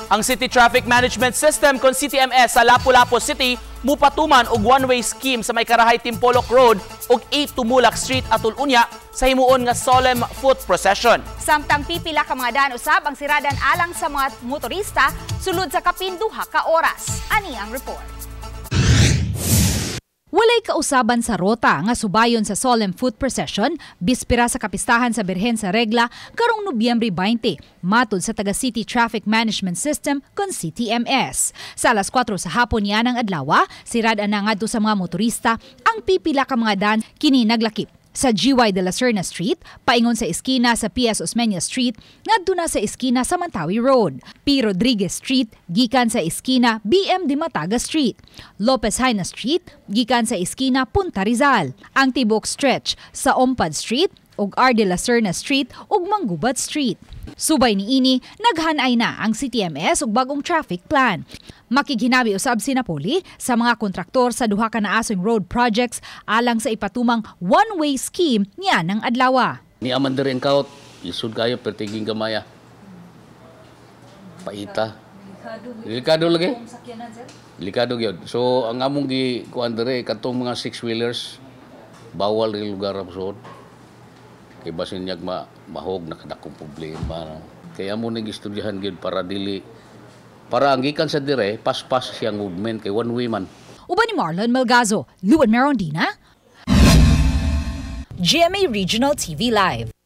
Ang City Traffic Management System kon CTMS sa Lapu-Lapu City mupatuman og one-way scheme sa may Karahay Timpolok Road ug 8 Tumulak Street atul unya sa himuon nga solemn foot procession. Samtang pipila ka mga daan usab ang siradan alang sa mga motorista sulod sa kapin 2 ka oras. Ani ang report. Walay kausaban sa rota nga subayon sa solemn foot procession bispera sa kapistahan sa Birhen sa Regla karong Nobyembre 20, matud sa taga City Traffic Management System kon CTMS. Sa alas 4 sa hapon niya ng adlaw, sirad na ngadto sa mga motorista ang pipila ka mga daan. Kini naglakip sa GY de la Serna Street, paingon sa eskina sa PS Osmeña Street, ngadto na sa eskina sa Mantawi Road. P. Rodriguez Street, gikan sa eskina BM de Mataga Street. Lopez Jaena Street, gikan sa eskina Punta Rizal. Ang tibok stretch sa Ompad Street ug R. de la Serna Street ug Mangubat Street. Subay niini, naghanay na ang CTMS og bagong traffic plan. Makighinabi usab si Napoli sa mga kontraktor sa duha ka naasong road projects alang sa ipatumang one-way scheme niya ng adlawa. Ni aman diri ang kaut, isod kayo pertiging gamaya. Paita. Delikado lagi. Delikado gyud. So ang among gi kuan diri, katong mga six wheelers, bawal rin lugar ang suod. Kay basin niyag ma mahog na kadakong problema. Kaya amo ning gistudyahan gyud para dili, para ang gikan sa dire paspas siyang movement kay one way man. Uban ni Marlon Melgazo, Luan Merondina, GMA Regional TV Live.